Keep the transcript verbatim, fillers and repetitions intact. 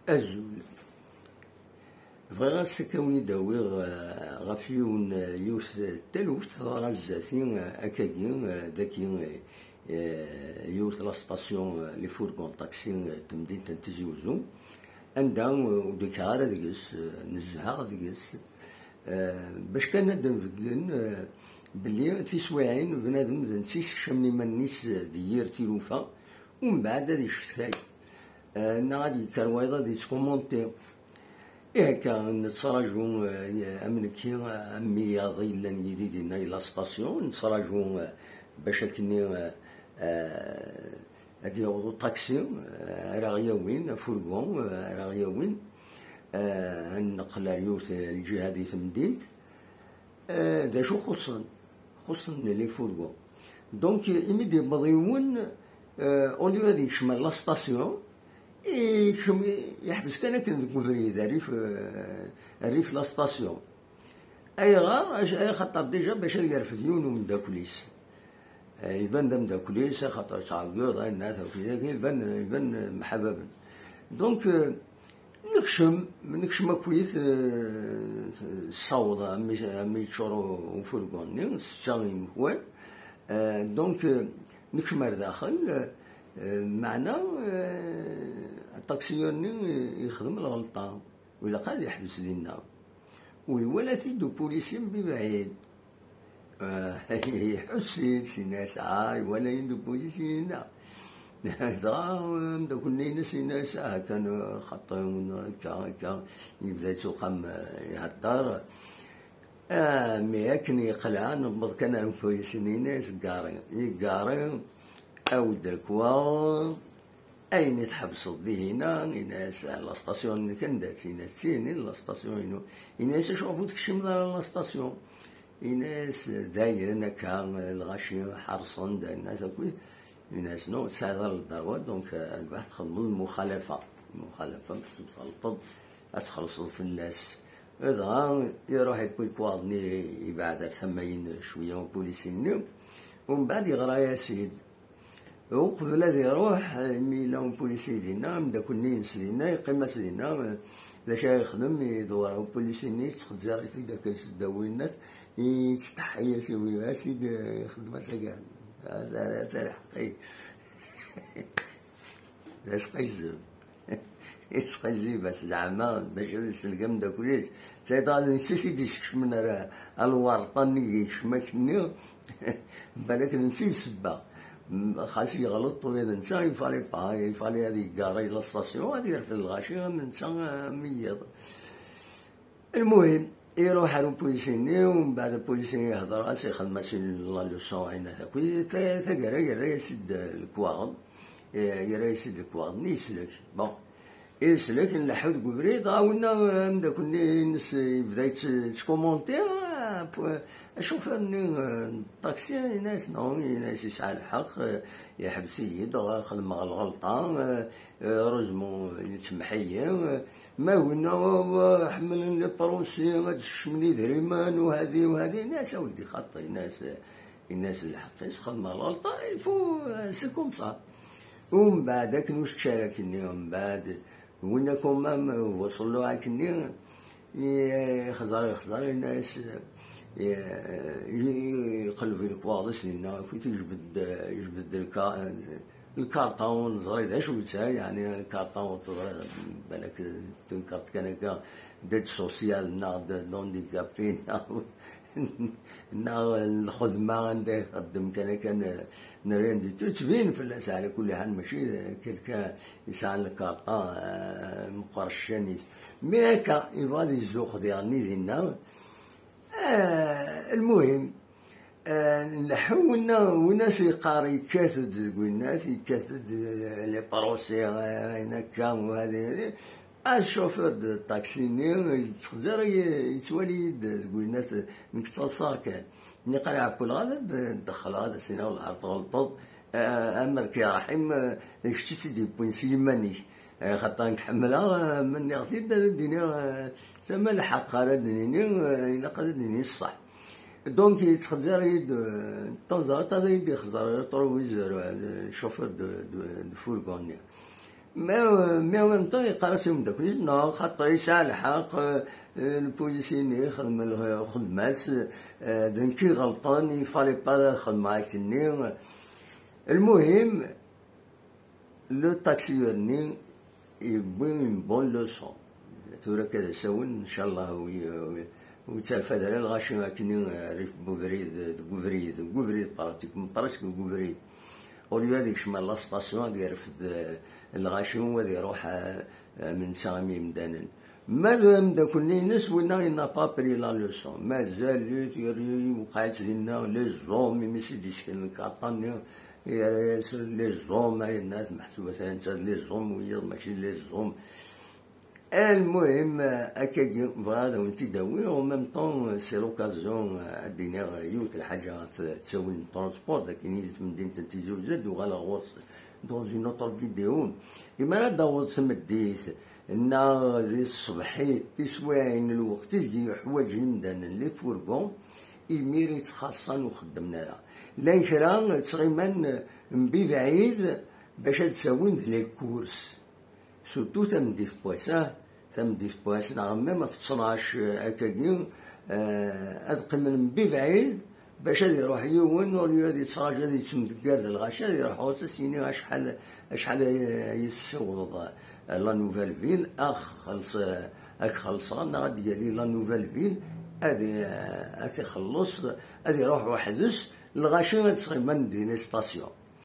Azul. Bɣiɣ ad s-, ad wen-id-awiɣ, eh, ɣef yiwen, eh, yiwet, eh, taluft teḍra zdat-i, eh, akkagi, eh, dagi, eh, eh, yiwet la station, eh, les fourgons taxi, eh, n temdint n Tizi Uzzu, anda, eh, ur d-kkiɣ ara deg-s, eh, nezheɣ deg-s, eh, bac kan ad d-nbeggen, eh, belli tiswiɛin bnadem d netta i yessekcamen iman-is, eh, di yir tilufa, umbeɛd ad icetkay, eh, neɣ ad yekker wayeḍ ad yettkumunti. Ihi akka, nettraǧu, eh, am nekki, am wiyaḍ yellan yid-i dinna i la station, nettraǧu, eh, bac akkenni, eh, eh, ad yaweḍ uṭaksi, eh, ara ɣ-yawin, afurgu, eh, ara ɣ-yawin, eh, ad nneql ar yiwet, eh, lǧiha di temdint. Eh, d acu xuṣṣen? Xuṣṣen les fourgons. Donc, imi d-yewweḍ yiwen, eh, au lieu ad yekcem ar la station, yekcem, yeḥbes kan akken deg ubrid, rrif, eh, rrif la station. Ayɣer? Ac-, axaṭer déjà bac ad yerfed yiwen umeddakel-is. Eh, iban d ameddakel-is, axaṭer yettɛeggiḍ, ayen akk, iban, iban mḥababen. Donc, eh, nekcem, nekcem akkit, eh, ssaweḍ ami, ami yeččur u-, ufurgu-nni, setta imekwan. Eh, donc, eh, nekcem ar daxel, eh, meɛna, eh, aṭaksiyur-nni yexdem lɣelṭa. U ilaq ad yeḥbes dinna. U iwala-t-id upulisi mebɛid. Ah, iḥuss-it, yenna-as, ah, iwala-yi-d upulisi-inna. Dɣa, ameddakel-nni-ines yenna-as, ah, kan, ah, xaṭi, akka, akka. Yebda yettuqam, ah, ihedder. Ah, mi akken yeqleɛ, newweḍ kan ar upulisi-nni, yenna-as, gari. Yegari, awi-d lekwaɣeḍ. Ayen i tḥebseḍ dihina, yenna-as, la station-nnek anda-tt? Yenna-as, d tini la station-inu. Yenna-as, acuɣef ur tkecmeḍ ara la station? Yenna-as, dayen akka, lɣaci ḥerṣen-d, ayen akk. Yenna-as, non, tesɛiḍ ara lderwa, donc, rbeḥ txedmeḍ lmuxalafa. Lmuxalafa, txellṭeḍ, ad txellṣeḍ fell-as. Dɣa, iruḥ yewwi lekwaɣeḍ-nni, yebɛed ar tama-in cwiya upulisi-nni, umbeɛd yeɣra-yas-id. Uqbel ad iruḥ, imi yella upulisi dinna, ameddakel-nni-ines dinna, yeqqim-as dinna, d acu ara yexdem, idewwer upulisi-nni, yettxezzir-it-id akka s ddaw winnat, yettseḥḥi-as i wiwas-id, ixeddem-as akka, talḥeq-ik. D asqizem. Yettqizib-as zeɛma bac ad isellek ameddakel-is. Tayeḍ-a d netta i d-isekcmen ar, ar lwerṭa-nni i yekcem akkenni. Balak d netta i d ssebba. M-, xas yeɣleṭ ula d netta, il fallait pas, il fallait ad yeggar la station, ad yerfed lɣaci am netta, am wiyiḍ. Lmuhim, iruḥ ar upulisi-nni, u mbeɛd upulisi-nni ihder-as, ixdem-as la leçon, ayen akk. Ta-, taggara yerra-yas-id lekwaɣeḍ, eh, yerra-yas-id lekwaɣeḍ-nni, yeslek. Bon. Yeslek, nleḥḥu deg ubrid, dɣa winna, eh, ameddakel-nni-ines yebda yett-, yettkumunti, ah, pu-, acufir-nni, eh, n ṭaksi, yenna-yas, non, yenna-yas, yesɛa lḥeqq, eh, yeḥbes-iyi-d, dɣa xedmeɣ lɣelṭa, eh, eh, heureusement, yettsemmeḥ-iyi, eh, Ma winna, wa, wa, ḥemmlen les procès, ad d-skecmen idrimen, u hadi, u hadi. Yenna-as, a weldi, xaṭi, yenna-as, yenna-as lḥeqq-is, xedmeɣ lɣelṭa, il faut, euh, c'est comme ça. Umbeɛd, akken ur s-ččar akkenni, umbeɛd, winna quand même, euh, bu ṣelluɛ akkenni, i-, ixẓer, ixẓer, yenna-as, i-, i-, iqelleb i lekwaɣeḍ-is dinna, akkit yejbed, yejbed lka-, Lkarṭa ur neẓri d acu-tt, yeɛni lkarṭa ur teẓriḍ, balak d une carte kan akka d'aide sociale neɣ d, d'handicapé neɣ, neɣ lxedma anda ixeddem kan akka n, n rien du tout, tettbin fell-as, ɛla kulli ḥal mačči d quelqu'un yesɛan lkarṭa, eh, meqqer ccan-is. Mi akka, yebɣa ad yezzuxx diɣenni dinna, Eh, lmuhim, eh, nleḥḥu, winna, winna s-yeqqar yekkat-d deg winnat, yekkat-d, eh, les procès, eh, ayen akka, u hadi, hadi. Acufir d taksi-nni, yettxezzir, ye-, yettwali-yi-d deg winnat, nekk ttaḍsaɣ kan. Nniɣ, ɛewwleɣ ad d-, ddexleɣ, ad as-iniɣ, wellah ar tɣelṭeḍ, eh, amer k-yerḥim, eh, d kečč i tt-id-yewwin s yiman-ik. Eh, xaṭer nekk ḥemmleɣ, eh, ma nniɣ-t-id, ad d-iniɣ, eh, tama lḥeqq ara d-nini, eh, ilaq ad d-nini ṣṣeḥ. Donc, yettxezzir-iyi-d, eh, de temps en temps, ad iyi-d-ixẓer rétroviseur, eh, le chauffeur de, de, de fourgon-nni. Mais, mais en même temps, yeqqar-as i umeddakel-is, non, xaṭi, yesɛa lḥeqq, euh, lpulis-nni xedmen lxedma-s, euh, d nekk i iɣelṭen, il fallait pas ad xedmeɣ akken-nni. Lmuhim, le taxieur-nni yewwi une bonne leçon. Tura akka d asawen, ncallah, ur, ur, ur yettɛfad ara lɣaci akken-nni, euh, rrif n ubrid, deg ubrid, deg ubrid, pratiquement, presque deg ubrid. Au lieu ad yekcem ɣer la station, ad yerfed, euh, lɣaci, ad iruḥ, euh, euh, mensa am yimdanen. Ma d ameddakel-nni-ines, winna il n'a pas pris la leçon. Mazal-it, yewqeɛ-itt dinna, les hommes, imi s-d-yesken lkarṭa-nni, yerra-yas les hommes, ay nna-t meḥsub atan netta d les hommes, wiyaḍ mačči les hommes. Almuhim, akkagi, bɣiɣ ad awen-t-id-awiɣ, en même temps, c'est l'occasion, euh, ad d-iniɣ yiwet lḥaǧa ɣef ttawil n transport, akken i di temdint n Tizi Uzzu, ad d-uɣaleɣ ɣur-s dans une autre vidéo. Imi ara d-taweḍ tmeddit, neɣ di tṣebḥit, tiswiɛin, lweqt ideg yuḥwaǧ imdanen les fourgons, imir i ttxaṣṣan ur xeddmen ara. Llan kra ttɣiman mebɛid bac ad d-awin d les courses. Surtout tameddit n wass, ah, tameddit n wass, neɣ même ɣef ttnac, eh, akkagi, eh, ad qqimen mebɛid bac ad iruḥ yiwen, au lieu ad yettraǧu ad yettemdeggar d lɣaci, ad iruḥ ɣur-s ad s-yini acḥal, acḥal ay, ay tessiwḍeḍ, eh, la nouvelle ville, ax, xelṣ, eh, ad k-xelṣeɣ, neɣ ad d-yali la nouvelle ville, ad, eh, ad t-ixelleṣ, ad iruḥ weḥd-s, lɣaci ad ttɣiman di les stations.